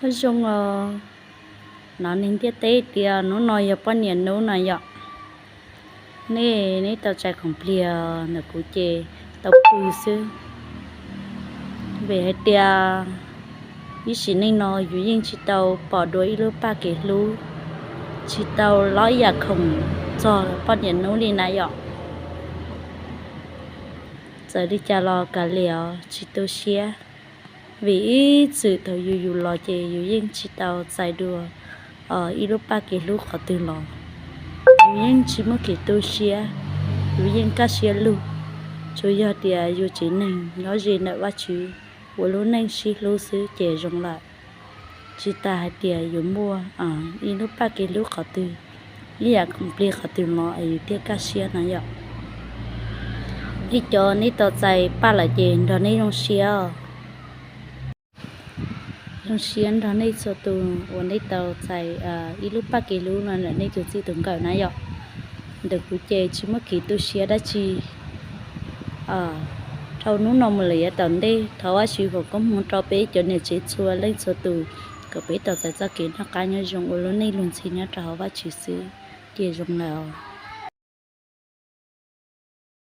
Nyob zoo os, hnov neeg ntiaj teb tias hnub no yog poj niam hnub no yom. Nej, nej tau txais khoom plig ntawm kuv ces tau pw xwb. Vim hais tias ib sim neej no yus yeej tsis tau pom dua ib lub paj kev hlub, tsis tau lob ib yam khoom txog poj niam hnub li na yom. Txawm li cas los kav liam, tsis tu siab, vim ib txwm thaum yus yus los ces yus yeej tsis tau txais dua ib lub paj kev hlub qhov twg los. Yus yeej tsis muaj kev tu siab, yus yeej kaj siab lug, tsuas yog tias yus tsev neeg nyob ze ntawm Vajtswv, ua lub neej sib hlub xwb ces zoo lawm. Tsis tas hais tias yus muaj ib lub paj kev hlub qhov twg, ib yam khoom plig qhov twg los es yus thiaj kaj siab no yom. Nej cov nej tau txais paj lawm ces nrog nej zoo siab os. Zoo siab nrog nej txhua tus uas nej tau txais ib lub paj kev hlub no ntawm nej tus txij tus nkawm na yom. Ntawm kuv ces tsis muaj kev tu siab dab tsi. Dhau hnub no mus lawm yav tom ntej thov Vajtswv foom koob hmoov rau peb cov niam tsev txhua leej txhua tus kom peb tau txais txoj kev noj qab nyob zoo ua lub neej luag ntxhi nyob rau hauv Vajtswv xwb ces zoo lawm.